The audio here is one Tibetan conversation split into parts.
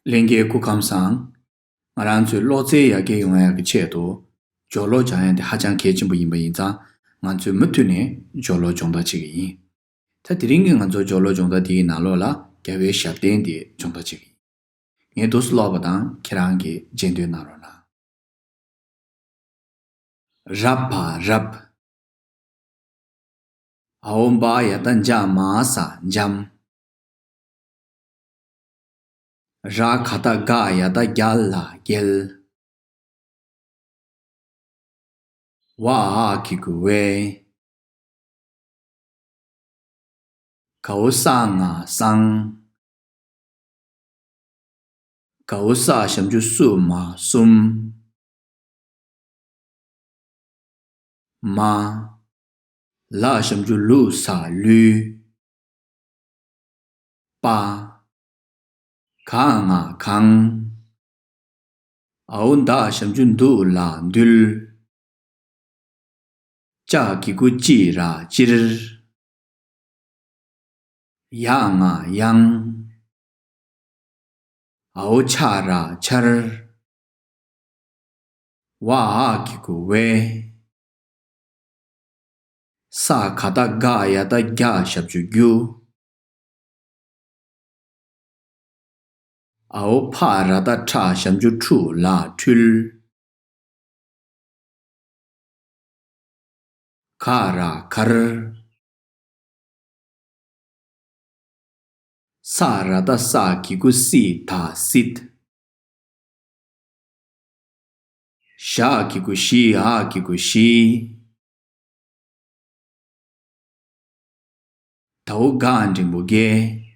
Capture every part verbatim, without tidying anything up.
ལྷན་རྒྱས་སྐུ་ཁམས་བཟང་། ང་རང་ཚོའི་ཀློག་རྩལ་ཡར་རྒྱས་ཡོང་ཡག་གི་ཆེད་དུ། སྦྱོར་ཀློག་སྦྱང་ཡག་འདི་ཧ་ཅང་གལ་ཆེན་པོ་ཡིན་པ་ཡིན་ཙང་། ང་ཚོས་མུ་མཐུད་ནས་སྦྱོར་ཀློག་སྦྱོང་བརྡར་བྱེད་ཀྱི་ཡིན། ད་དེ་རིང་གི་ང་ཚོ་སྦྱོར་ཀློག་སྦྱོང་བརྡར་འདིའི་ནང་ལོགས་ལ་རྒྱལ་བའི་ཞབས་བརྟན་དེ་སྦྱོང་བརྡར་བྱེད་ཀྱི་ཡིན། ངས་འདུག་སེ་ཀློག་པ་དང་ཁྱེད་རང་གིས་རྗེས་ཟློས་གནང་རོགས་གནང་། ར་བ་རབ། འ་འོག་འབ་ཡ་བཏགས་འབྱ་མ་ས་འཇམ། ར་ག་བཏགས་རྒ་ཡ་བཏགས་རྒྱ་ལ་རྒྱལ། ཝ་འ་གི་གུ་བའི། ག་འོག་ས་ང་སང་། ག་འོག་ས་ཞབས་ཀྱུ་སུ་མ་གསུམ། མ། ལ་ཞབས་ཀྱུ་ལུ་ས་ལུས། པ། ག་ང་གང་། འ་འོག་ད་ཞབས་ཀྱུ་དུ་ལ་འདུལ། ཅ་གི་གུ་ཅི་ར་སྤྱིར། ཡ་ང་ཡང་། འ་འོག་ཆ་ར་འཆར། ཝ་འ་གི་གུ་བའི། ས་ག་བཏགས་སྒ་ཡ་བཏགས་སྒྱ་ཞབས་ཀྱུ་སྒྱུ། འ་འོག་ཕ་ར་བཏགས་ཕྲ་ཞབས་ཀྱུ་ཕྲུ་ལ་ཕྲུལ། ག་ར་གར། ས་ར་བཏགས་སྲ་གི་གུ་སྲི་ད་སྲིད། ཞ་གི་གུ་ཞི་འ་གི་གུ་ཞི། ད་འོག་ག་འགྲེང་བུ་གེ།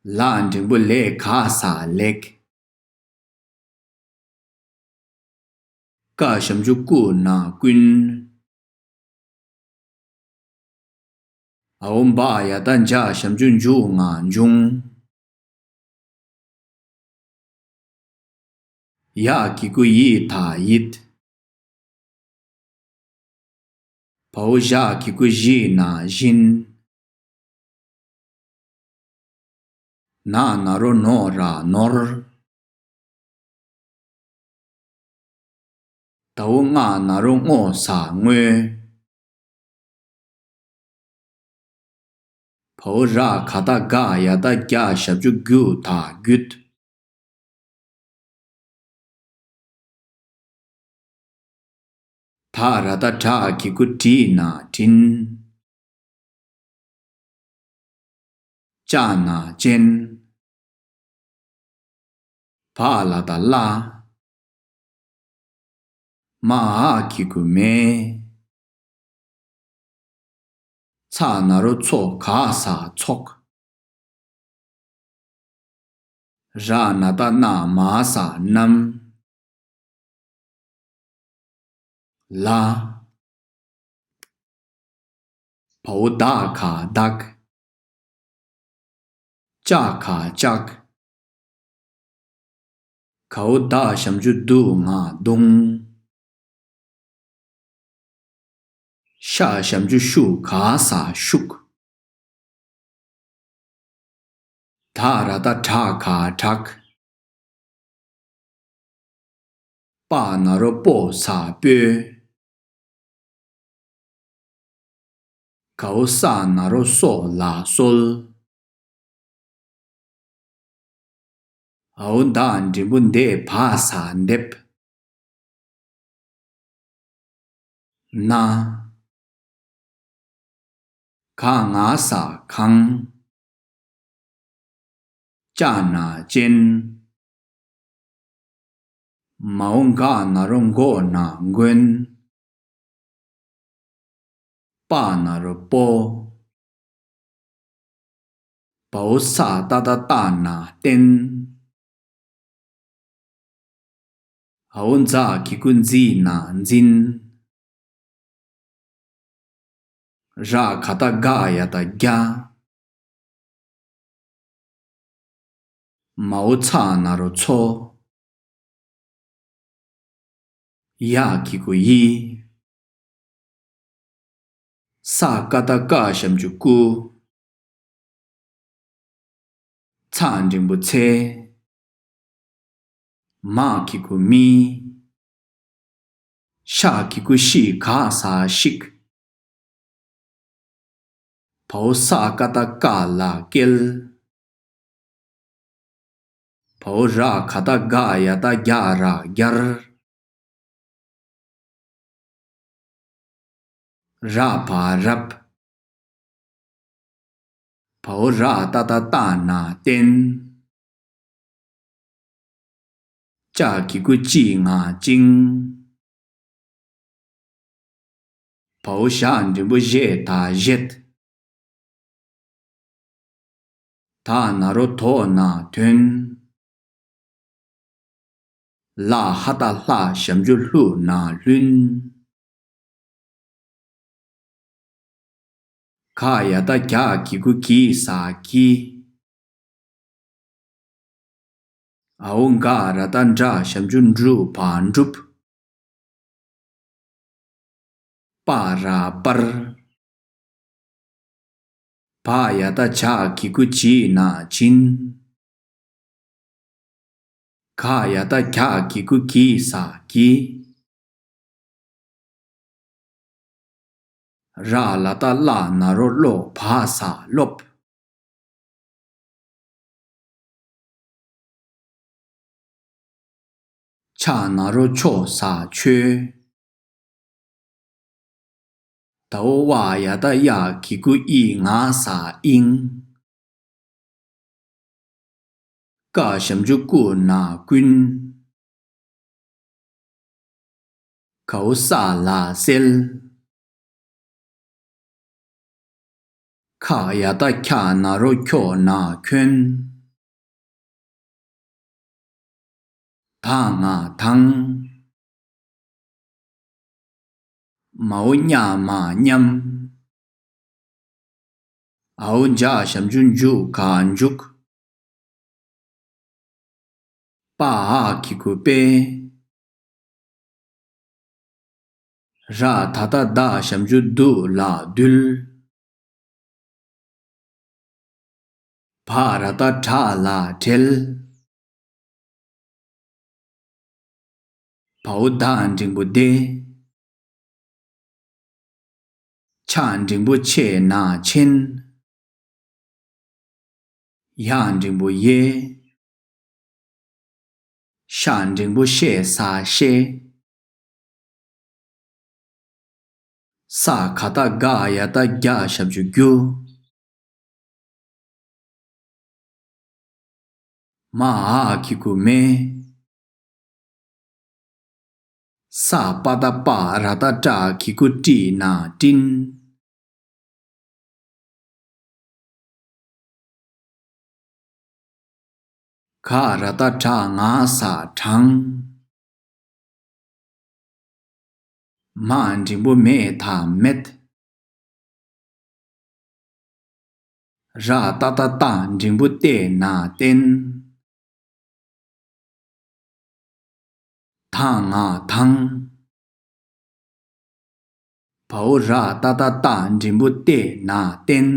ལ་འགྲེང་བུ་ལེ་ག་ས་ལེགས། ཀ་ཞབས་ཀྱུ་ཀུ་ན་ཀུན། འ་འོག་འབ་ཡ་བཏགས་འབྱ་ཞབས་ཀྱུ་འབྱུ་ང་འབྱུང་། ཡ་གི་གུ་ཡི་ད་ཡིད། བ་འོག་ཞ་གི་གུ་ཞི་ན་བཞིན། ན་ན་རོ་ནོ་ར་ནོར། ད་འོག་ང་ན་རོ་སྔོ་ས་སྔོས། བ་འོག་ར་ག་བཏགས་རྒ་ཡ་བཏགས་རྒྱ་ཞབས་ཀྱུ་རྒྱུ་ད་རྒྱུད། ད་ར་བཏགས་དྲ་གི་གུ་དྲི་ན་དྲིན། ཅ་ན་ཅན། བ་ལ་བཏགས་བླ། མ་འ་གི་གུ་མེ། ཚ་ན་རོ་ཚོ་ག་ས་ཚོགས། ར་ན་བཏགས་རྣ་མ་ས་རྣམ། ལ། བ་འོག་ད་ག་བདག། ཅ་ག་ལྕགས། ག་འོག་ད་ཞབས་ཀྱུ་དུ་ང་བརྡུང་། ཤ་ཞབས་ཀྱུ་ཤུ་ག་ས་ཤུགས། ད་ར་བཏགས་དྲ་ག་དྲག། པ་ན་རོ་པོ་ས་སྤོས། ག་འོག་ས་ན་རོ་སོ་ལ་གསོལ། འ་འོག་ད་འགྲེང་བུ་འདེ་བ་ས་འདེབས། ན། ག་ང་ས་གང་། ཅ་ན་ཅན། མ་འོག་ག་ན་རོ་མགོ་ན་མགོན། པ་ན་རོ་པོ། བ་འོག་ས་ཏ་བཏགས་སྟ་ན་བསྟན། འ་འོག་ཛ་གི་གུ་ཛི་ན་འཛིན། ར་ག་བཏགས་རྒ་ཡ་བཏགས་རྒྱ། མ་འོག་ཚ་ན་རོ་མཚོ། ཡ་གི་གུ་ཡི། ས་ཀ་བཏགས་སྐ་ཞབས་ཀྱུ་སྐུ། ཚ་འགྲེང་བུ་ཚེ། མ་གི་གུ་མི། ཤ་གི་གུ་ཤི་ག་ས་ཤིག་བའོ་ས་ཀ་བཏགས་སྐ་ལ་སྐེལ། བའོ་ར་ག་བཏགས་སྒ་ཡ་བཏགས་རྒྱ་ར་རྒྱར། ར་བ་རབ། བའོ་ར་ཏ་བཏགས་རྟ་ན་བརྟན། ཅ་གི་གུ་ཅི་ང་བཅིངས། བའོ་ཞ་འགྲེང་བུ་ཞེ་ད་བཞེད། ད་ན་རོ་དོ་ན་དོན། ལ་ཧ་ད་ལྷ་ཞབས་ཀྱུ་ལྷུ་ན་ལྷུན། ག་ཡ་བཏགས་གྱ་གི་གུ་གི་ས་གྱིས། འའོ་ག་ར་བཏགས་གྲ་ཞབས་ཀྱུ་གྲུ་བ་འགྲུབ། པ་ར་པར། བ་ཡ་བཏགས་བྱ་གི་གུ་བྱི་ན་བྱིན། ག་ཡ་བཏགས་གྱ་གི་གུ་གྱི་ས་གྱིས། ར་ལ་བཏགས་རླ་ན་རོ་རློ་བ་ས་རློབས། ཆ་ན་རོ་ཆོ་ས་ཆོས། ད་བ་ཡ་བཏགས་ཡ་གི་གུ་ཨི་ང་ས་ཨིང་། ཀ་ཞབས་ཀྱུ་ཀུ་ན་ཀུན། གའོ་ས་ལ་སེལ། ཁ་ཡ་བཏགས་ཁྱ་ན་རོ་ཁྱོ་ན་ཁྱོན། ད་ང་དང་། མའོ་ཉ་མ་མཉམ། འའོ་འཇ་ཞབས་ཀྱུ་འཇུ་ག་འཇུག་པ་འ་གི་གུ་པེ། ར་ད་བཏགས་རྡ་ཞབས་ཀྱུ་རྡུ་ལ་རྡུལ། བ་ར་བཏགས་བྲ་ལ་བྲེལ། བའོ་ད་འགྲེང་བུ་དེ། ཆ་འགྲེང་བུ་ཆེ་ན་ཆེན། ཡ་འགྲེང་བུ་ཡེ། ཤ་འགྲེང་བུ་ཤེ་ས་ཤེས། ས་ག་བཏགས་སྒ་ཡ་བཏགས་སྒྱ་ཞབས་ཀྱུ་སྒྱུ། མ་འ་གི་གུ་མེ། ས་པ་བཏགས་སྤ་ར་བཏགས་སྤྲ་གི་གུ་སྤྲི་ན་སྤྲིན། ག་ར་བཏགས་གྲ་ང་ས་གྲངས། མ་འགྲེང་བུ་མེ་ད་མེད། ར་ཏ་བཏགས་རྟ་འགྲེང་བུ་བརྟས་ན་བརྟན། ད་ང་དང་། བའོ་ར་ཏ་བཏགས་རྟ་འགྲེང་བུ་བརྟས་ན་བརྟན།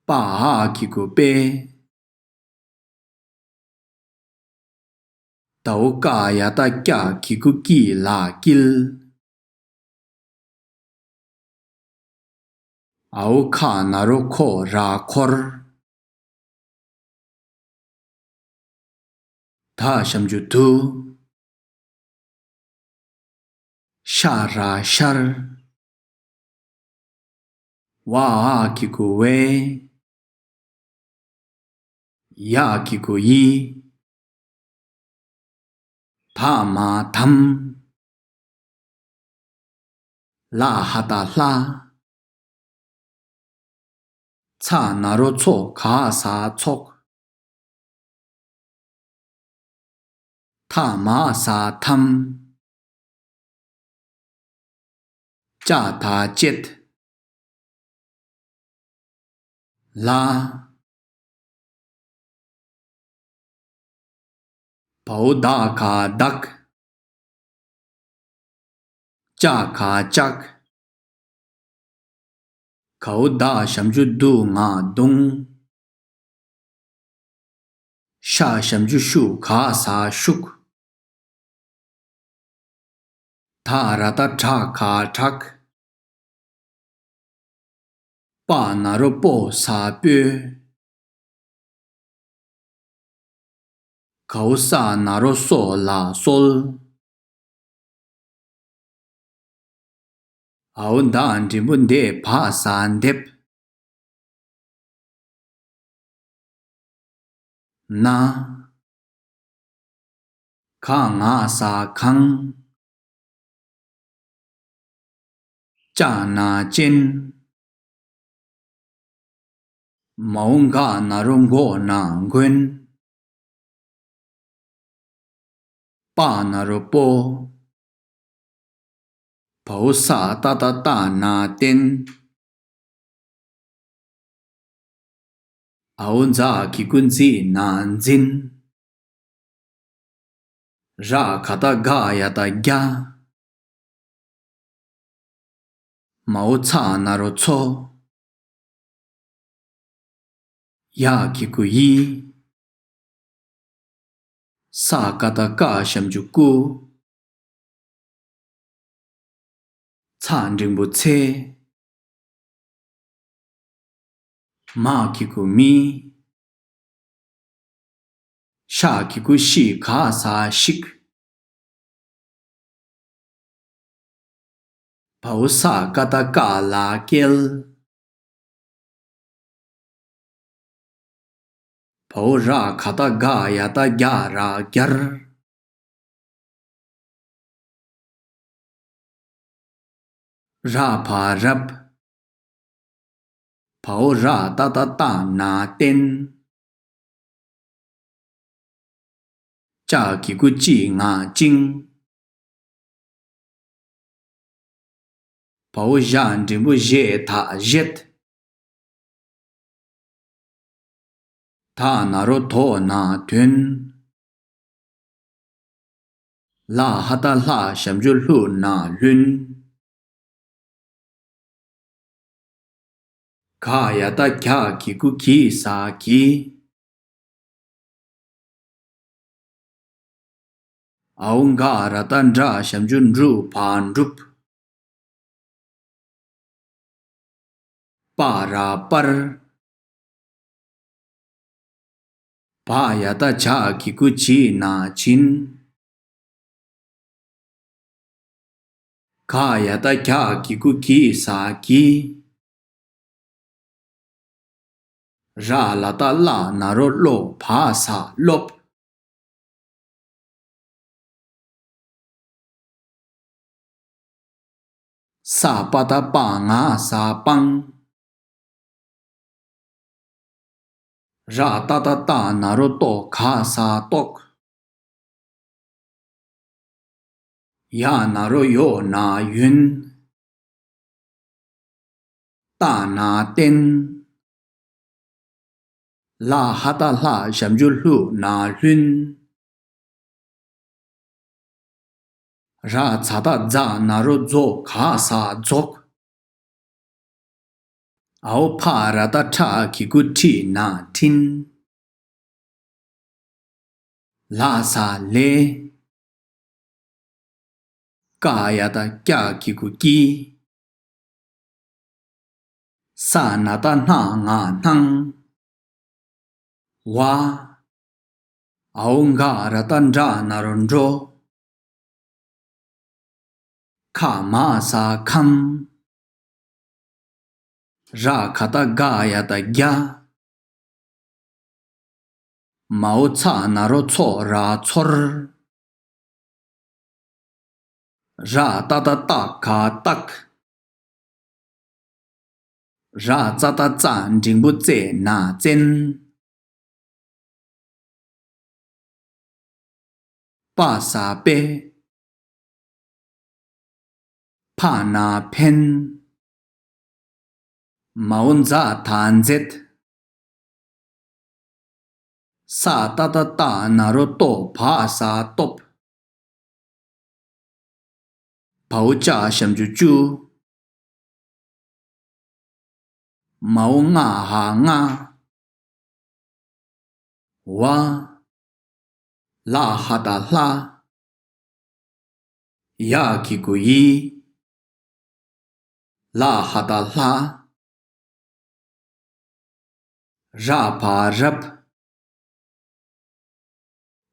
པ་འ་གི་གུ་པེ། ད་འོ་ཀ་ཡ་བཏགས་ཀྱ་གི་གུ་ཀྱི་ལ་བསྐྱིལ། འའོ་ཁ་ན་རོ་ཁོ་ར་འཁོར། ད་ཞབས་ཀྱུ་དུ། ཤ་ར་ཤར། བ་འ་གི་གུ་བེ། ཡ་གི་གུ་ཡི། ད་མ་དམ། ལ་ཧ་ད་ལྷ། ཚ་ན་རོ་ཚོ་ག་ས་ཚོགས། ཐ་མ་ས་ཐམ། ཅ་ད་བཅད། ལ། བའོ་ད་ག་བདག། ཅ་ག་ལྕགས། གའོ་བཏགས་ཞབས་ཀྱུ་བཏུ་ང་བཏུང་། ཤ་ཞབས་ཀྱུ་ཤུ་ག་ས་ཤུགས། ད་ར་བཏགས་དྲ་ག་དྲག། པ་ན་རོ་པོ་ས་སྤོས། གའོ་ས་ན་རོ་སོ་ལ་གསོལ། འའོ་ད་འགྲེང་བུ་འདེ་བ་ས་འདེབས། ན། ག་ང་ས་གང་། ཅ་ན་ཅན། མའོ་ག་ན་རོ་མགོ་ན་མགོན། པ་ན་རོ་པོ། བའོ་ས་ཏ་བཏགས་བཏགས་ན་བསྟན། འའོ་ཛ་གི་གུ་ཛི་ན་འཛིན། ར་ག་བཏགས་རྒ་ཡ་བཏགས་རྒྱ། མའོ་ཚ་ན་རོ་མཚོ། ཡ་གི་གུ་ཡི། ས་ཀ་བཏགས་སྐ་ཞབས་ཀྱུ་སྐུ། ཚ་འགྲེང་བུ་ཚེ། མ་གི་གུ་མི། ཤ་གི་གུ་ཤི་ག་ས་ཤིག། བའོ་ས་ཀ་བཏགས་སྐ་ལ་བསྐལ། བའོ་ར་ག་བཏགས་རྒ་ཡ་བཏགས་རྒྱ་ར་རྒྱར། ར་བ་རབ། བའོ་ར་ཏ་བཏགས་རྟ་ན་བརྟན། ཅ་གི་གུ་ཅི་ང་བཅིངས། བའོ་ཞ་འགྲེང་བུ་ཞེ་ད་བཞེད། ད་ན་རོ་དོ་ན་དོན། ལ་ཧ་ད་ལྷ་ཞབས་ཀྱུ་ལྷུ་ན་ལྷུན། ག་ཡ་བཏགས་གྱ་གི་གུ་གྱི་ས་གྱི། འའོ་ག་ར་བཏགས་གྲ་ཞབས་ཀྱུ་གྲུ་བ་གྲུབ། པ་ར་པར། བ་ཡ་བཏགས་བྱ་གི་གུ་བྱི་ན་བྱིན། ག་ཡ་བཏགས་གྱ་གི་གུ་གྱི་ས་གྱི། ར་ལ་བཏགས་རླ་ན་རོ་རློ་བ་ས་རློབས། ས་པ་བཏགས་སྤ་ང་ས་སྤང་། ར་ཏ་བཏགས་རྟ་ན་རོ་རྟོ་ག་ས་རྟོགས། ཡ་ན་རོ་ཡོ་ན་ཡུན། བརྟ་ན་བརྟན། ལ་ཧ་ད་ལྷ་ཞབས་ཀྱུ་ལྷུ་ན་ལྷུན། ར་ཛ་ད་རྫ་ན་རོ་རྫོ་ག་ས་རྫོགས། འའོ་ཕ་ར་བཏགས་ཕྲ་གི་གུ་ཕྲི་ན་ཕྲིན། ལ་ས་ལེ། ཀ་ཡ་བཏགས་ཀྱ་གི་གུ་ཀྱི། ས་ན་བཏགས་སྣ་ང་སྣང་། བ། འའོ་ག་ར་བཏགས་གྲ་ན་རོ་གྲོ། ཁ་མ་ས་ཁམས། ར་ག་བཏགས་རྒ་ཡ་བཏགས་རྒྱ། མའོ་ཚ་ན་རོ་ཚོ་ར་ཚོར། ར་ཏ་བཏགས་རྟ་ག་རྟགས། ར་ཙ་བཏགས་རྩ་འགྲེང་བུ་རྩེ་ན་རྩེན། པ་ས་པེ། ཕ་ན་ཕན། མའོ་ཛ་ད་མཛད། ས་ཏ་བཏགས་རྟ་ན་རོ་རྟོ་བ་ས་རྟོབས། བའོ་ཅ་ཞབས་ཀྱུ་བཅུ། མའོ་ང་ཧ་ང་། ཝ། ལ་ཧ་ད་ལྷ། ཡ་གི་གུ་ཡི། ལ་ཧ་ད་ལྷ། ར་བ་རབ།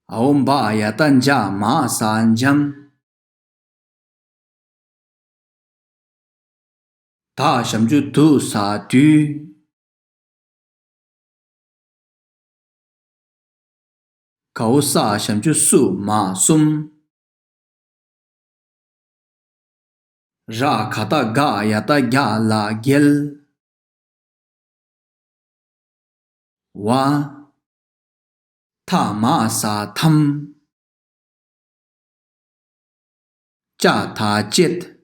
འའོ་བ་ཡ་ད་འཇ་མ་ས་འཇམ། ད་ཞབས་ཀྱུ་དུ་ས་དུས། གའོ་ས་ཞབས་ཀྱུ་སུ་མ་གསུམ། ར་ག་ད་ག་ཡ་ད་རྒྱ་ལ་རྒྱལ། ཝ། ཐ་མ་ས་ཐམ། ཅ་ད་བཅད།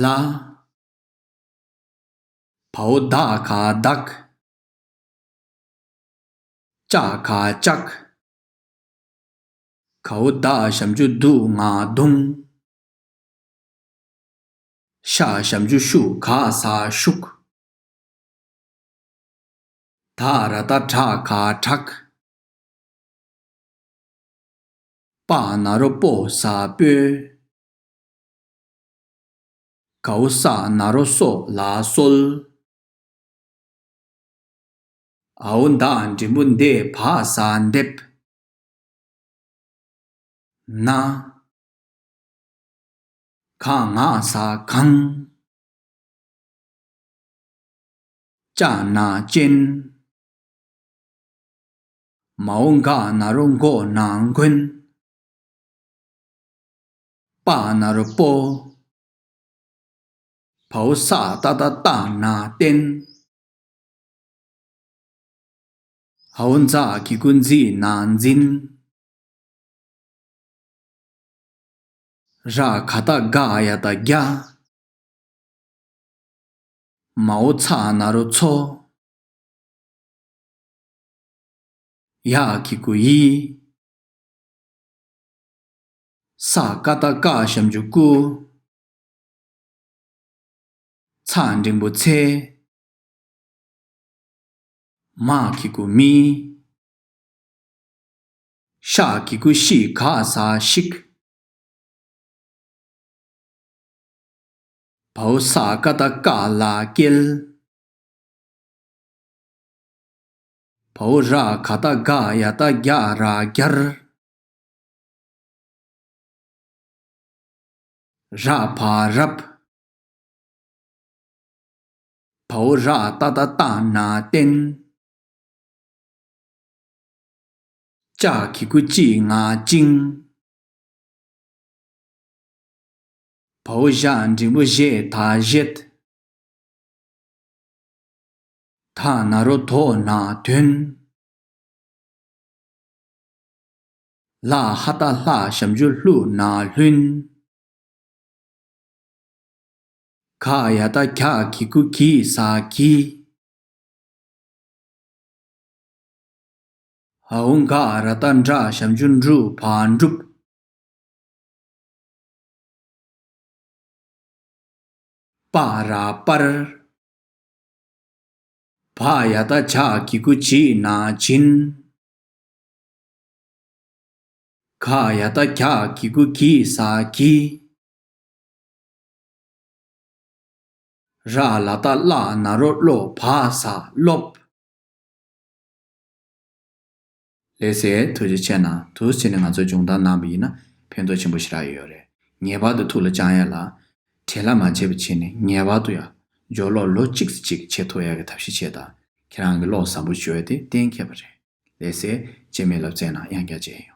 ལ། བའོ་ད་ག་བདག། ཅ་ག་ལྕགས། གའོ་ད་ཞབས་ཀྱུ་དུ་ང་གདུང་། ཤ་ཞབས་ཀྱུ་ཤུ་ག་ས་ཤུགས། ད་ར་ད་བྲ་ག་བྲག། པ་ན་རོ་པོ་ས་སྤོས། གའོ་ས་ན་རོ་སོ་ལ་གསོལ། འའོ་ད་འགྲེང་བུ་འདེ་བ་ས་འདེབས། ན། ག་ང་ས་གང་། ཅ་ན་ཅན། མའོ་ག་ན་རོ་མགོ་ན་མགོན། པ་ན་རོ་པོ། བའོ་ས་ཏ་བཏགས་བཏགས་ན་བསྟན། འའོ་ཛ་གི་གུ་འཛི་ན་འཛིན། ར་ག་བཏགས་རྒ་ཡ་བཏགས་རྒྱ། མའོ་ཚ་ན་རོ་མཚོ། ཡ་གི་གུ་ཡི། ས་ཀ་བཏགས་སྐ་ཞབས་ཀྱུ་སྐུ། ཚ་འགྲེང་བུ་ཚེ། མ་གི་གུ་མི། ཤ་གི་གུ་ཤི་ག་ས་ཤིག། བའོ་ས་ཀ་བཏགས་སྐ་ལ་བསྐལ། བའོ་ར་ག་བཏགས་རྒ་ཡ་བཏགས་རྒྱ་ར་རྒྱར། ར་བ་རབ། བའོ་ར་ཏ་བཏགས་རྟ་ན་བརྟན། ཅ་གི་གུ་ཅི་ང་བཅིངས། བའོ་ཞ་འགྲེང་བུ་ཞེ་ད་བཞེད། ད་ན་རོ་དོ་ན་དོན། ལ་ཧ་བཏགས་ལྷ་ཞབས་ཀྱུ་ལྷུ་ན་ལྷུན། ག་ཡ་བཏགས་གྱ་གི་གུ་གྱི་ས་གྱིས། འའོ་ག་ར་བཏགས་གྲ་ཞབས་ཀྱུ་གྲུ་བ་གྲུབ། པ་ར་པར། བ་ཡ་བཏགས་བྱ་གི་གུ་བྱི་ན་བྱིན། ག་ཡ་བཏགས་གྱ་གི་གུ་གྱི་ས་གྱིས། ར་ལ་བཏགས་སླ་ན་རོ་སློ་བ་ས་སློབ། ལགས་སེ། ཐུགས་རྗེ་ཆེ་གནང་། འདུག་སེ་བྱས་ནས་ང་ཚོས་སྦྱོང་བརྡར་གནང་བ་ཡིན་ན་ཕན་ཐོགས་ཆེན་པོ་ཞེ་དྲག་ཡོད་རེད། ངེས་པར་དུ་ཐུགས་ལ་བཅངས་ཡ་ལ། བྲེལ་བ་མ་བྱས་པ་བྱས་ནས་ངེས་པར་དུ་ཡ། སྦྱོར་ཀློག་ལོ་གཅིག་ཙམ་ཅིག་བྱེད་ཐུབ་ཡ་གི་ཐབས་ཤེས་བྱེད་དང་། ཁྱེད་རང་གི་བློ་བཟང་པོ་བཅོས་ཏེ་གཏན་འཁེལ་བ་རེད། ལགས་སེ། རྗེས་མའི་སློབ་ཚན་ནང་ཡང་བསྐྱར་མཇལ་ཡོང་།